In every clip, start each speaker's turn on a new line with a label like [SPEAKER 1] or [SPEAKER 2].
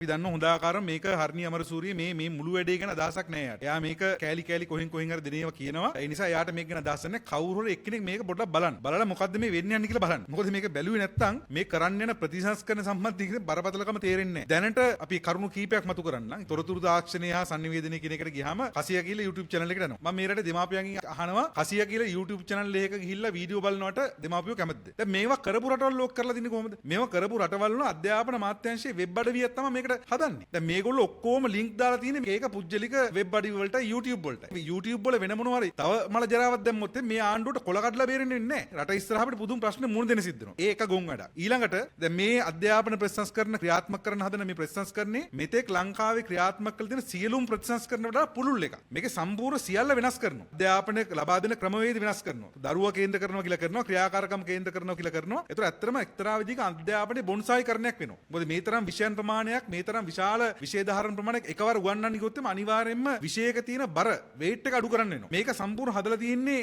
[SPEAKER 1] අපි දන්න හොඳ ආකාරව මේක හර්නි අමරසූරිය මේ මේ මුළු වැඩේ ගැන අදහසක් නෑ එයාට. එයා මේක කෑලි කෑලි කොහෙන් කොහෙන් හරි දෙන ඒවා කියනවා. ඒ නිසා එයාට මේක ගැන අදහසක් නෑ. කවුරු හරි එක්කෙනෙක් මේක පොඩ්ඩක් බලන්න. බලලා මොකද්ද මේ වෙන්නේ යන්නේ කියලා බලන්න. මොකද මේක බැලුවේ නැත්තම් මේ කරන්න යන ප්‍රතිසංස්කරණ සම්බන්ධයෙන් බරපතලකම තේරෙන්නේ නෑ. දැනට අපි කරුණු කීපයක් මතු කරන්න. තොරතුරු තාක්ෂණය හා සන්නිවේදනය කියන එකට ගියාම කසියා කියලා YouTube channel එකට යනවා. මම මේ රටේ දෙමාපියන්ගෙන් අහනවා, කසියා කියලා YouTube channel එකක ගිහිල්ලා වීඩියෝ බලනවට දෙමාපියෝ කැමතිද? දැන් මේවා කරපු රටවල් ලෝක කරලා තින්නේ කොහොමද? මේවා කරපු රටවල් වල අධ්‍යාපන අමාත්‍යාංශයේ වෙබ් අඩවියක් තමයි මේකට හදන්නේ. දැන් මේගොල්ලෝ ඔක්කොම ලින්ක් දාලා තියෙන්නේ මේක පුද්ගලික වෙබ් අඩවි වලට, YouTube වලට. YouTube වල වෙන මොනවා හරි තව මල ජරාවක් දැම්මොත් මේ ආණ්ඩුවට කොල කඩලා බේරෙන්නේ නැහැ. රට ඉස්සරහ අපිට පුදුම ප්‍රශ්න මුහුණ දෙන්න සිද්ධ වෙනවා. ඒ එක ගොන් වැඩක්. ඊළඟට දැන් මේ අධ්‍යාපන ප්‍රතිසංස්කරණ ක්‍රියාත්මක කරන හදන මේ ප්‍රතිසංස්කරණේ මෙතෙක් ලංකාවේ ක්‍රියාත්මක කළ තියෙන සියලුම ප්‍රතිසංස්කරණ වඩා පුළුල් එකක්. මේක සම්පූර්ණ සියල්ල වෙනස් කරනවා. අධ්‍යාපනය ලබා දෙන ක්‍රමවේද වෙනස් කරනවා. දරුවා කේන්ද්‍ර කරනවා කියලා කරනවා, ක්‍රියාකාරකම් කේන්ද්‍ර කරනවා කියලා කරනවා. ඒතර ඇත්තටම එක්තරා විදිහක අධ්‍යාපනයේ බොන්සායිකරණයක් වෙනවා. මොකද මේ තරම් විෂයන් ප්‍රමාණයක්, මේ තරම් විශාල විෂය ධාරණ ප්‍රමාණයක් එකවර උගන්වන්න ගියොත් එම අනිවාර්යයෙන්ම විෂයක තියෙන බර, වේට් එක අඩු කරන්න වෙනවා. මේක සම්පූර්ණ හදලා තියෙන්නේ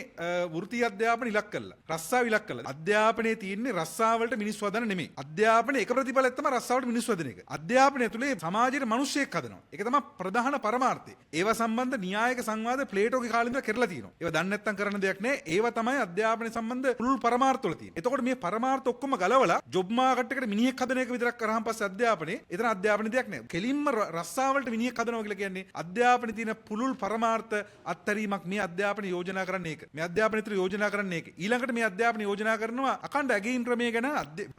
[SPEAKER 1] වෘත්තීය අධ්‍යාපන ඉලක්ක කරලා, රස්සාව ඉලක්ක කරලා. අධ්‍යාපනයේ තියෙන්නේ රස්සාව වලට මිනිස්සු හදන නෙමෙයි. අධ්‍යාපනයේ එක ප්‍රතිඵලයක් තමයි රස්සාවට මිනිස්සු හදන එක. අධ්‍යාපනය තුලේ සමාජයේ මිනිස්සෙක් හදනවා. ඒක තමයි ප්‍රධාන පරමාර්ථය. ඒවා සම්බන්ධ න්‍යායක සංවාද ප්ලේටෝගේ කාලේ ඉඳලා කරලා තියෙනවා. ඒවා දන්නේ නැත්නම් කරන්න දෙයක් නෑ. ඒවා තමයි අධ්‍යාපනය සම්බන්ධ පුළුල් පරමාර්ථ වල තියෙන්නේ. එතකොට මේ පරමාර්ථ ඔක්කොම ගලවලා ජොබ් මාකට් එකට මිනිහෙක් හදන එක විතරක් කරාන් පස්සේ අධ්‍යාපනයේ එතන අධ්‍යාපන දෙයක් නෑ. කෙලින්ම රස්සාවලට මිනිහෙක් හදනවා කියලා කියන්නේ අධ්‍යාපනයේ තියෙන පුළුල් පරමාර්ථ අත්හැරීමක්. මේ අධ්‍යාපන යෝජනා කරන්නේ ඒක. මේ අධ්‍යාපන විතර යෝජනා කරන්නේ ඒක. ඊළඟට මේ අධ්‍යාපන යෝජනා කරනවා අඛණ්ඩ ඇගයීම් ක්‍රමය ගැන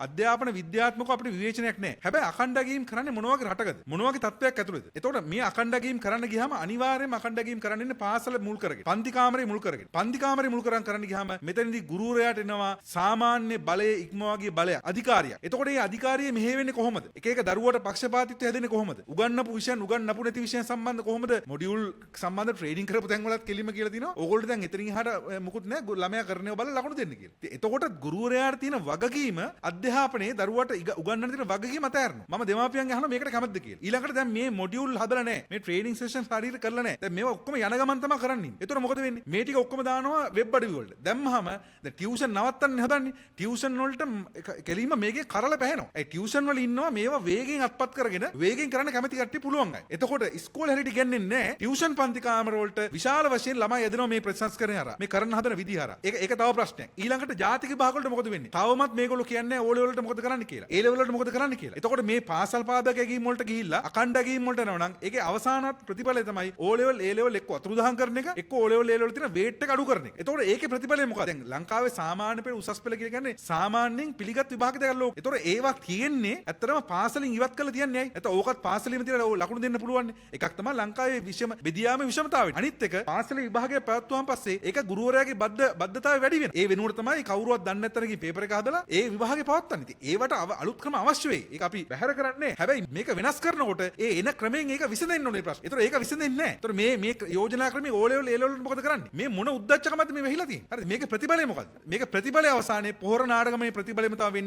[SPEAKER 1] අධ්‍යාපන විද්‍යාත්මකව අපිට විවේචනයක් නෑ. හැබැයි අඛණ්ඩ ඇගයීම් කරන්නේ මොන වගේ රටකද? මොන වගේ තත්ත්වයක් ඇතුළතද? එතකොට මේ අඛණ්ඩ ඇගයීම් කරන්න ගියාම අනිවාර්යයෙන්ම අඛණ්ඩ ඇගයීම් කරන්න ඉන්නේ පාසල මුල් කරගෙන. පන්ති කාමරේ මුල් කරගෙන. පන්ති කාමරේ මුල් කරන් කරන්න ගියාම මෙතනදී ගුරුවරයාට එනවා සාමාන්‍ය බලයේ ඉක්මවා ගිය බලයක්, අධිකාරියක්. එතකොට මේ අධිකාරිය මෙහෙ වෙන්නේ කොහොමද? එක එක දරුවට පක්ෂපාතීත්වය හැදෙන්නේ කොහොමද? උගන්නපු විෂයන්, උගන්නපු නැති විෂයන් සම්බන්ධ කොහොමද? මොඩියුල් සම්බන්ධ ට්‍රේනින් කරපු තැන් වලත් කෙලින්ම කියලා තිනවා. ඕගොල්ලෝ දැන් එතනින් එහාට මුකුත් නෑ, ළමයා කරන ඒවා බලලා ලකුණු දෙන්න කියලා. ඉතින් එතකොට ගුරුවරයාට තියෙන වගකීම, අධ්‍යාපනයේ දරුවට උගන්වන්න තියෙන වගකීම අතෑරෙනවා. මම දෙමාපියන්ගෙන් අහනවා මේකට කැමතිද කියලා. ඊළඟට දැන් මේ මොඩියුල් හදලා නෑ. මේ ට්‍රේනින් සෙෂන්ස් හරියට කරලා නෑ. දැන් මේවා ඔක්කොම යන ගමන් තමයි කරන්නේ. එතකොට මොකද වෙන්නේ? මේ ටික ඔක්කොම දානවා වෙබ් අඩවි වලට. දැම්මහම දැන් ටියුෂන් නවත්තන්න හදන්නේ. ටියුෂන් වලට කෙලින්ම මේකේ කරල පැහැෙනවා. ඒ ටියුෂන් වල ඉන්නවා මේවා වේගෙන් අත්පත් කරගෙන වේගෙන් කරන්න කැමති කට්ටිය පුළුවන් අය. එතකොට ඉස්කෝලේ හරියට ඉගැන්වෙන්නේ නෑ. ටියුෂන් පන්ති කාමර වලට විශාල වශයෙන් ළමයි යදෙනවා මේ ප්‍රතිසංස්කරණය හරහා. මේ කරන්න හදන විදිහ හරහා. ඒක තව ප්‍රශ්නයක්. ඊළඟට ජාතික විභාග වලට මොකද වෙන්නේ? තවමත් මේගොල්ලෝ කියන්නේ ඕ ලෙවල් වලට මොකද කරන්න කියලා. ඒ ලෙවල් වලට මොකද කරන්න කියලා. එතකොට මේ පාසල් පාදක ඇගීම් වලට ගිහිල්ලා අඛණ්ඩ ඇගීම් වලට යනවා නම් ඒකේ අවසාන ප්‍රතිඵලය තමයි ඕ ලෙවල්, ඒ ලෙවල් එක්ක අතුරුදහන් කරන එක, එක්ක ඕ ලෙවල්, ඒ ලෙවල් තියෙන වේට් එක අඩු කරන එක. එතකොට ඒකේ ප්‍රතිඵලය මොකක්ද? දැන් ලංකාවේ සාමාන්‍ය පෙළ, උසස් පෙළ කියලා කියන්නේ සාමාන්‍යයෙන් පිළිගත් විභාග දෙකක් ලෝකෙ. එතකොට ඒවා තියෙන්නේ ඇත්තටම පාසලින් ඉවත් කරලා තියන්නේ ඇයි? නැත්නම් ඕකත් පාසලෙම තියලා ලකුණු දෙන්න පුළුවන්. එකක් තමයි ලංකාවේ විෂම බෙදියාමේ විෂමතාවය. අනිත් එක පාසලේ විභාගය පැවැත්වුවාන් පස්සේ ඒක ගුරුවරයාගේ බද්ධතාවය වැඩි වෙනවා. ඒ වෙනුවට තමයි කවුරුවත් දන්නේ නැත්නම් ගිහින් පේපර් එක හදලා ඒ විභාගේ පවත්වන්නේ. ඉතින් ඒවට අලුත් ක්‍රම අවශ්‍ය වෙයි. ඒක අපි බැහැර කරන්නේ නැහැ. හැබැයි මේක වෙනස් කරනකොට ඒ එන ක්‍රමයෙන් ඒක විසඳෙන්න ඕනේ ප්‍රශ්න. ඒතර ඒක විසඳෙන්නේ නැහැ. ඒතර මේ මේ යෝජනා ක්‍රමයේ ඕ ලෙවල්, ඒ ලෙවල් වලට මොකද කරන්නේ? මේ මොන උද්දච්චකමක්ද මේ වෙහිලා තියෙන්නේ? හරිද? මේක ප්‍රතිඵලය මොකද්ද? මේක ප්‍රතිඵලය අවසානයේ පොහොර නාටකමේ ප්‍රතිඵලෙම තමයි වෙන්නේ.